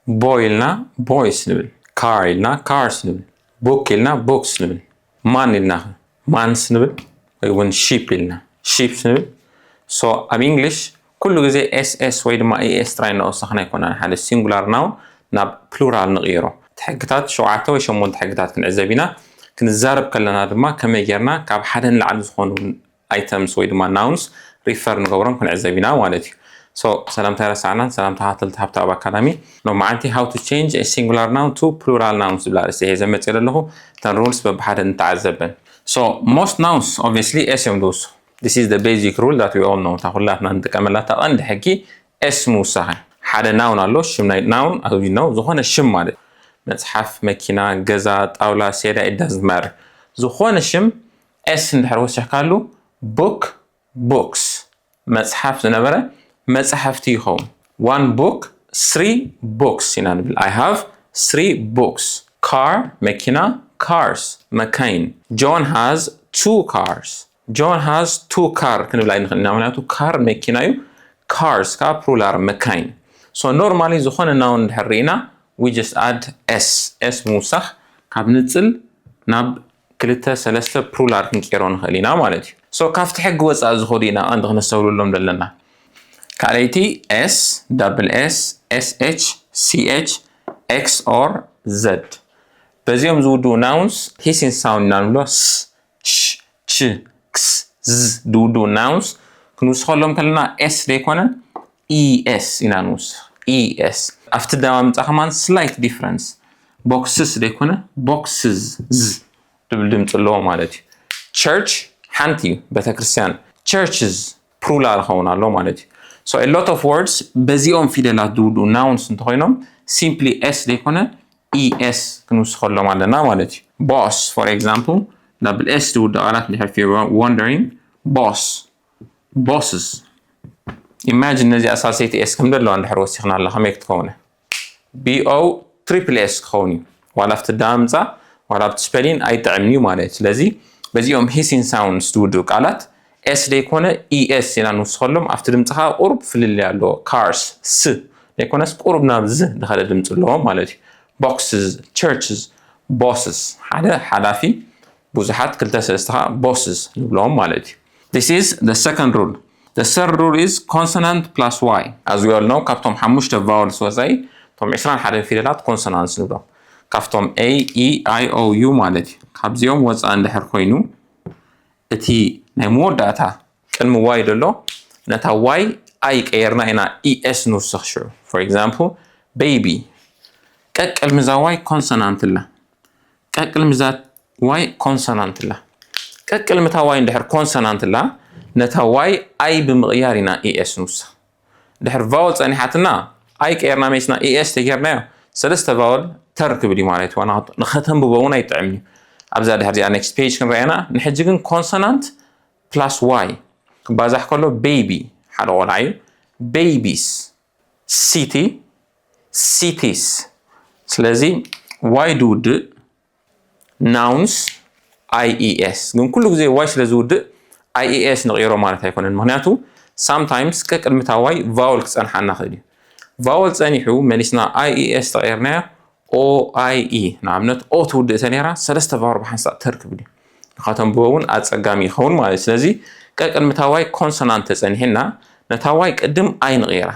boy ኢልና boys ንብል፣ car ኢልና cars ንብል፣ book ኢልና books ንብል፣ man ኢልና mans ንብል፣ ወይ እውን sheep ኢልና sheeps ንብል። So ኣብ English ኩሉ ግዜ S S ወይ ድማ E S ጥራይ እናወሰኽና ኣይኮናን ሓደ singular noun ናብ plural ንቕይሮ። እቲ ሕግታት ሸውዓተ ወይ ሸሞንተ ሕግታት ክንዕዘብ ኢና። ክንዛረብ ከለና ድማ ከመይ ጌርና ካብ ሓደ ንላዕሊ ዝኾኑ items ወይ ድማ nouns refer ንገብሮም ክንዕዘብ ኢና ማለት እዩ። So ሰላምታ ረሳዕናን ሰላም ተኸታተልቲ ሃብተኣብ ኣካዳሚ። ሎማዓንቲ how to change a singular noun to plural nouns ዝብል ኣርእስቲ ሒዘ መፅእ ዘለኹ። እተን rules በብሓደ ንተዓዘበን። So most nouns obviously S እዮም ዝውስኹ። This is the basic rule that we all know። እታ ኩላትና ንጥቀመላ እታ ቀንዲ ሕጊ S ምውሳኸ። ሓደ noun ኣሎ፣ ሽም ናይ noun፣ you know፣ ዝኾነ ሽም ማለት፣ መፅሓፍ፣ መኪና፣ ገዛ፣ ጣውላ፣ ሴዳ፣ it doesn't matter። ዝኾነ ሽም S እንድሕር ወሲኽካሉ፣ book፣ books፣ መፅሓፍ ዝነበረ መፅሓፍቲ ይኸውን። One book, three books ኢና ንብል። I have three books. Car፣ መኪና፣ cars፣ መካይን። John has two cars. John has two car ክንብል ኣይንኽእል ኢና፣ ምክንያቱ car መኪና እዩ፣ cars ከዓ plural መካይን። So normally ዝኾነ noun እንድሕር ርኢና we just add S። S ምውሳኽ ካብ ንፅል ናብ ክልተ ሰለስተ plural ክንቀይሮ ንኽእል ኢና ማለት እዩ። So ካብቲ ሕጊ ወፃኢ ዝኸዱ ኢና ቀንዲ ክነስተውልሎም ዘለና። ካልኣይቲ S፣ double S፣ S H፣ C H፣ X or Z። በዚኦም ዝውድኡ nouns hissing sound ኢና ንብሎ። ስ፣ ሽ፣ ች፣ ክስ፣ ዝ ዝውድኡ nouns ክንውስኸሎም ከለና S ዘይኮነ E S ኢና ንውስኽ። E S። ኣብቲ ኣደማምፃ ከማን slight difference። Boxes ዘይኮነ boxes፣ ዝ ዝብል ድምፂ ኣለዎ ማለት እዩ። Church ሓንቲ እዩ፣ ቤተክርስትያን። Churches plural ክኸውን ኣሎ ማለት እዩ። So a lot of words በዚኦም ፊደላት ዝውድኡ nouns እንተኾይኖም simply S ዘይኮነ E S ክንውስኸሎም ኣለና ማለት እዩ። Boss for example double S ዝውድእ ቃላት እንድሕር if you're wondering፣ boss፣ bosses። Imagine ነዚኣ ሳልሰይቲ S ከም ዘለዋ እንድሕር ወሲኽና ኣላ ከመይ ክትከውን? B O triple S ክኸውን እዩ። ዋላ ኣብቲ ኣደማምፃ ዋላ ኣብቲ spelling ኣይጥዕምን እዩ ማለት እዩ። ስለዚ በዚኦም hissing sounds ዝውድኡ ቃላት S ዘይኮነ E S ኢና ንውስኸሎም። ኣብቲ ድምፂ ከዓ ቁሩብ ፍልልይ ኣለዎ። Cars፣ ስ ዘይኮነስ ቁሩብ ናብ ዝ ዝኸደ ድምፂ ኣለዎ ማለት እዩ። Boxes፣ churches፣ bosses፣ ሓደ ሓላፊ፣ ብዙሓት፣ ክልተ ሰለስተ ከዓ bosses ንብሎም ማለት እዩ። This is the second rule። The third rule is consonant plus Y። As we all know ካብቶም ሓሙሽተ vowels ወፃኢ እቶም ዕስራን ሓደን ፊደላት consonants ንብሎም። ካብቶም A, E, I, O, U ማለት እዩ። ካብዚኦም ወፃኢ እንድሕር ኮይኑ እቲ ናይ መወዳእታ ቅድሚ Y ዘሎ ነታ Y I ቀየርና ኢና E S ንውስኽ ሽዑ። For example baby። ቀቅድሚ እዛ Y consonant ኣላ። ቀቅድሚ እዛ Y consonant ኣላ። ቀቅድሚ እታ Y እንድሕር consonant ኣላ፣ ነታ Y I ብምቕያር ኢና E S ንውስኽ። ድሕር vowel ፀኒሓትና I ቀየርና መሊስና E S ተጌርናዮ ሰለስተ vowel ተር ክብል እዩ ማለት እዩ። ዋላ ንኸተንብቦ እውን ኣይጥዕምን እዩ። ኣብዛ ድሕር እዚኣ next page ክንረኣየና። ንሕጂ ግን consonant plus Y ክባዛሕ ከሎ baby ሓደ ቆልዓ እዩ። Babies። City፣ cities። ስለዚ Y ዝውድእ nouns I E S። ግን ኩሉ ግዜ Y ስለ ዝውድእ I E S ንቕይሮ ማለት ኣይኮነን። ምክንያቱ sometimes ቀቅድሚ እታ Y vowel ክፀንሓና ይኽእል እዩ። Vowel ፀኒሑ መሊስና I E S ተቐይርናዮ O I E። ንኣብነት O ትውድእ ተነይራ ሰለስተ vowel ብሓንሳእ ተር ክብል እዩ። ንኸተንብቦ እውን ኣፀጋሚ ይኸውን ማለት እዩ። ስለዚ ቀቅድሚ እታ Y consonant ተፀኒሕና ነታ Y ቅድም I ንቕይራ።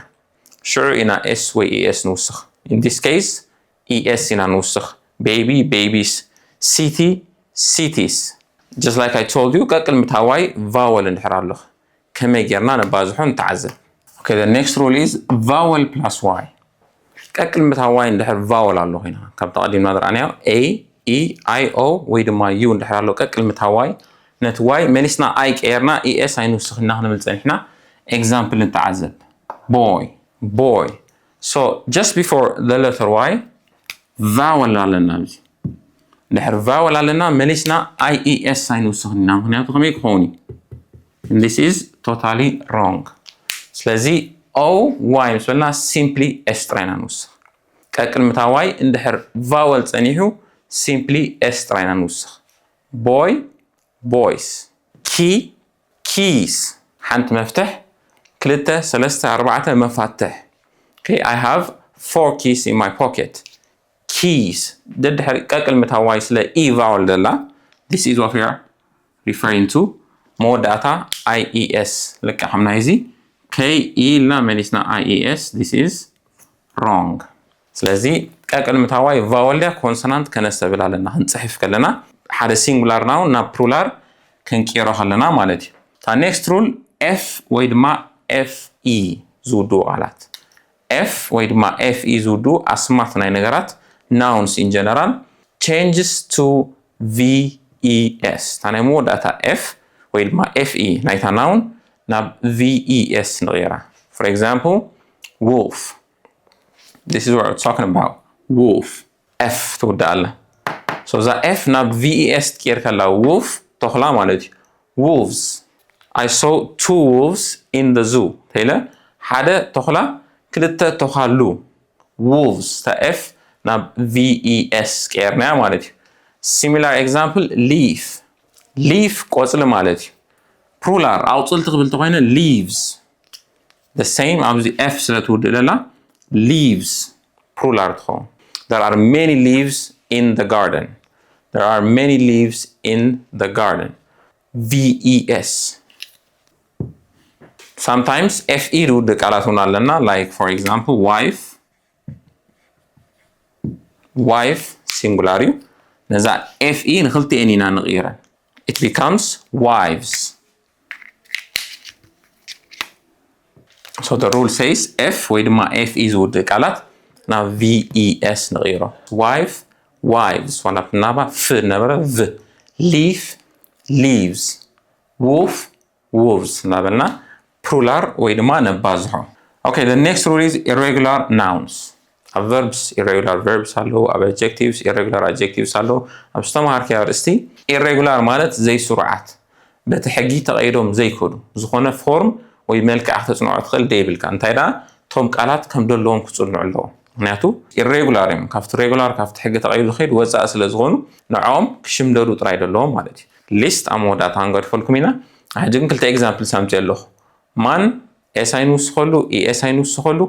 ሽዑ ኢና S ወይ E S ንውስኽ። In this case E S ኢና ንውስኽ። Baby፣ babies። City፣ cities። Just like I told you ቀቅድሚ እታ Y vowel እንድሕር ኣሎ ከመይ ጌርና ነባዝሖ ንተዓዘብ። Okay, the next rule is vowel plus Y። ቀቅድሚ እታ Y እንድሕር vowel ኣሎ ኮይና ካብ ተቐዲምና ዝረኣናዮ A, E, I, O ወይ ድማ U እንድሕር ኣሎ ቀቅድሚ እታ Y ነቲ Y መሊስና I ቀየርና E S ኣይንውስኽ ኢና ክንብል ፀኒሕና። Example ንተዓዘብ። Boy፣ boy። So just before the letter Y vowel ኣለና ኣብዚ። ድሕር vowel ኣለና መሊስና I E S ኣይንውስኽን ኢና፣ ምክንያቱ ከመይ ክኸውን እዩ? This is totally wrong። ስለዚ O Y ምስ በልና simply S ጥራይ ኢና ንውስኽ። ቀቅድሚ እታ Y እንድሕር vowel ፀኒሑ simply S ጥራይ ኢና ንውስኽ። Boy፣ boys። Key፣ keys። ሓንቲ መፍትሕ፣ ክልተ፣ ሰለስተ፣ ኣርባዕተ መፋትሕ። Okay, I have four keys in my pocket. Keys ደድሕሪ ቀቅልሚ ታዋይ ስለ e vowel ደላ, this is what we are referring to። መወዳእታ ies፣ ልክዕ ከም ናይዚ k e ኢልና መሊስና ies፣ this is wrong። ስለዚ ቀቅልሚ ታዋይ vowel ድያ consonant ከነስተብል ኣለና ክንፅሕፍ ከለና፣ ሓደ singular noun ናብ plural ክንቅይሮ ከለና ማለት እዩ። እታ next rule f ወይ ድማ fe ዝውድኡ ቃላት፣ f ወይ ድማ fe ዝውድኡ ኣስማት ናይ ነገራት፣ nouns in general, changes to ves። እታ ናይ መወዳእታ f ወይ ድማ fe ናይታ noun ናብ ves ንቕይራ። For example, wolf. This is what we're talking about. Wolf. F ትውዳእ ኣላ። So እዛ f ናብ ves ትቀየር ከላ፣ wolf፣ ተኹላ ማለት እዩ። Wolves. I saw two wolves in the zoo። ተይለ፣ ሓደ ተኹላ፣ ክልተ ተዃሉ። Wolves። እታ f ናብ ves ቀየርናያ ማለት እዩ። Similar example, leaf. Leaf ቆጽሊ ማለት እዩ። Plural፣ ኣውጽልቲ ክብል ተኾይነ፣ leaves። The same፣ ኣብዚ f ስለ ትውድእ ደላ፣ leaves፣ plural ትኸውን። There are many leaves in the garden. There are many leaves in the garden. Ves። Sometimes fe ዝውድእ ቃላት እውን ኣለና። Like, for example, wife. Wife singular እዩ። ነዛ fe ንክልቲኤን ኢና ንቕይረን። It becomes wives. So the rule says f ወይ ድማ fe ዝውድእ ቃላት ናብ ves ንቕይሮ። Wife፣ wives፣ ዋላ ብናባ f ነበረ፣ v። Leaf፣ leaves። Wolf፣ wolves እናበልና plural ወይ ድማ ነባዝሖ። Okay, the next rule is irregular nouns. ኣብ verbs irregular verbs ኣለዉ፣ ኣብ adjectives irregular adjectives ኣለዉ። ኣብ ዝተምሃርካዮ ኣርእስቲ፣ irregular ማለት ዘይስሩዓት፣ በቲ ሕጊ ተቐይዶም ዘይከዱ፣ ዝኾነ form ወይ መልክዕ ክተጽንዖ ትኽእል ደይብልካ። እንታይ ደኣ፣ እቶም ቃላት ከም ዘለዎም ክጽንዑ ኣለዎም። ምኽንያቱ irregular እዮም። ካብቲ regular፣ ካብቲ ሕጊ ተቐይዱ ዝኸይድ ወጻኢ ስለ ዝኾኑ፣ ንዕኦም ክሽምደዱ ጥራይ ዘለዎም ማለት እዩ። List ኣብ መወዳእታ ክንገድፈልኩም ኢና። ሕጂ ግን ክልተ examples ኣምፅእ ኣለኹ። Man፣ s ኣይንውስኸሉ፣ es ኣይንውስኸሉ፣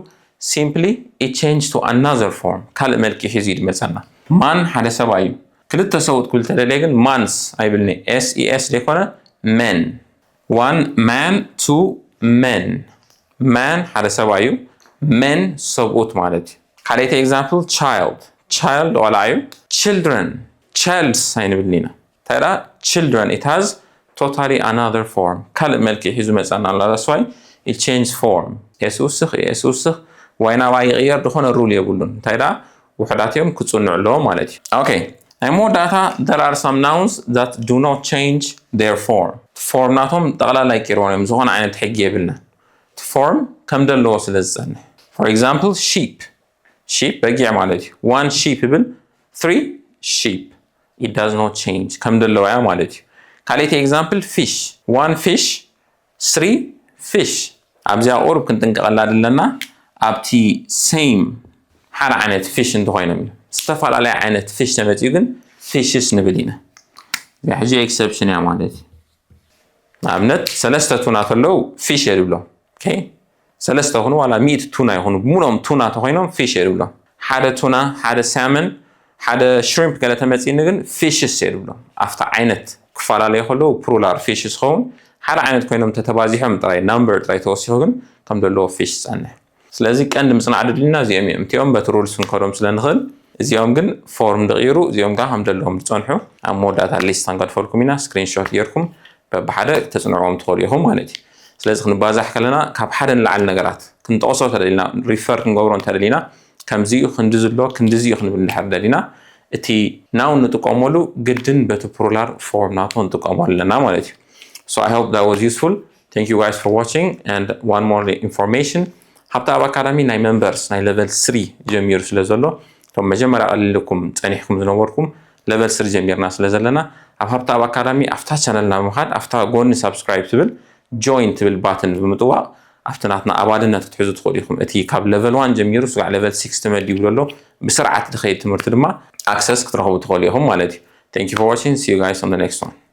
simply it change to another form፣ ካልእ መልክዕ ሒዙ እዩ ዝመፀና። Man ሓደ ሰብኣይ እዩ። ክልተ ሰብኡት ክብል ተደልየ ግን mans ኣይብልኒ። S E S ዘይኮነ men። One man፣ two men። Man ሓደ ሰብኣይ እዩ። Men ሰብኡት ማለት እዩ። ካልኣይቲ example፣ child። Child ቆልዓ እዩ። Children፣ childs ኣይንብልን ኢና። እንታይ ደኣ፣ children፣ it has totally another form፣ ካልእ መልክዕ ሒዙ መጸና ኣሎ። That's why it change form። S ውስኽ፣ E S ውስኽ፣ Y ናብ I ይቕየር፣ ዝኾነ rule የብሉን። እንታይ ደኣ፣ ውሑዳት እዮም፣ ክጽንዑ ኣለዎም ማለት እዩ። Okay፣ ናይ መወዳእታ፣ there are some nouns that do not change their form። Form ናቶም ጠቕላላ ኣይቀይርዎን እዮም፣ ዝኾነ ዓይነት ሕጊ የብልና። Form ከም ዘለዎ ስለ ዝጸንሕ። For example፣ sheep። Sheep በጊዕ ማለት እዩ። One sheep ይብል፣ three sheep። It does not change፣ ከም ዘለዋ እያ ማለት እዩ። ካልኣይቲ example፣ fish። One fish፣ three fish። ኣብዚኣ ቁሩብ ክንጥንቀቐላ ድለና። ኣብቲ same ሓደ ዓይነት fish እንተኾይኖም እዩ። ዝተፈላለየ ዓይነት fish ተመፂኡ ግን fishes ንብል ኢና። እዚኣ ሕጂ exception እያ ማለት እዩ። ንኣብነት ሰለስተ ቱና ተለዉ fish እየ ድብሎም። Okay? ሰለስተ ይኹኑ ዋላ ሚእቲ ቱና ይኹኑ፣ ብምሉኦም ቱና ተኾይኖም fish እየ ድብሎም። ሓደ ቱና፣ ሓደ salmon፣ ሓደ shrimp ገለ ተመፂኒ ግን fishes እየ ድብሎም። ኣብቲ ዓይነት ክፈላለዩ ከለዉ plural fish ዝኸውን፣ ሓደ ዓይነት ኮይኖም ተተባዚሖም ጥራይ፣ number ጥራይ ተወሲኹ ግን ከም ዘለዎ fish ዝጸንሕ። ስለዚ ቀንዲ ምጽናዕ ድልና እዚኦም እዮም። እቲኦም በቲ rules ክንከዶም ስለ ንኽእል፣ እዚኦም ግን form ድቕይሩ፣ እዚኦም ጋር ከም ዘለዎም ዝጸንሑ ኣብ መወዳእታ list ክንገድፈልኩም ኢና። Screenshot ጌርኩም በብሓደ ተጽንዕዎም ትኽእሉ ኢኹም ማለት እዩ። ስለዚ ክንባዛሕ ከለና ካብ ሓደ ንላዕሊ ነገራት ክንጠቕሶ ተደሊና፣ refer ክንገብሮ እንተደሊና፣ ከምዚ እዩ፣ ክንዲ ዝሎ፣ ክንዲ እዚ እዩ ክንብል እንድሕር ደሊና፣ እቲ noun ንጥቀመሉ ግድን በቲ plural form ናቱ ክንጥቀሞ ኣለና ማለት እዩ። So I hope that was useful. Thank you guys for watching, and one more information. ሃብተኣብ ኣካዳሚ ናይ members ናይ level three ጀሚሩ ስለ ዘሎ፣ እቶም መጀመርያ ቀሊልኩም ጸኒሕኩም ዝነበርኩም፣ level three ጀሚርና ስለ ዘለና፣ ኣብ ሃብተኣብ ኣካዳሚ ኣብታ channel ና ብምኻድ ኣብታ ጎኒ subscribe ትብል join ትብል button ብምጥዋቕ ኣብቲ ናትና ኣባልነት ክትሕዙ ትኽእሉ ኢኹም። እቲ ካብ level one ጀሚሩ ስጋዕ level six ተመዲቡ ዘሎ ብስርዓት ዝኸይድ ትምህርቲ ድማ access ክትረኽቡ ትኽእሉ ኢኹም ማለት እዩ። Thank you for watching. See you guys on the next one.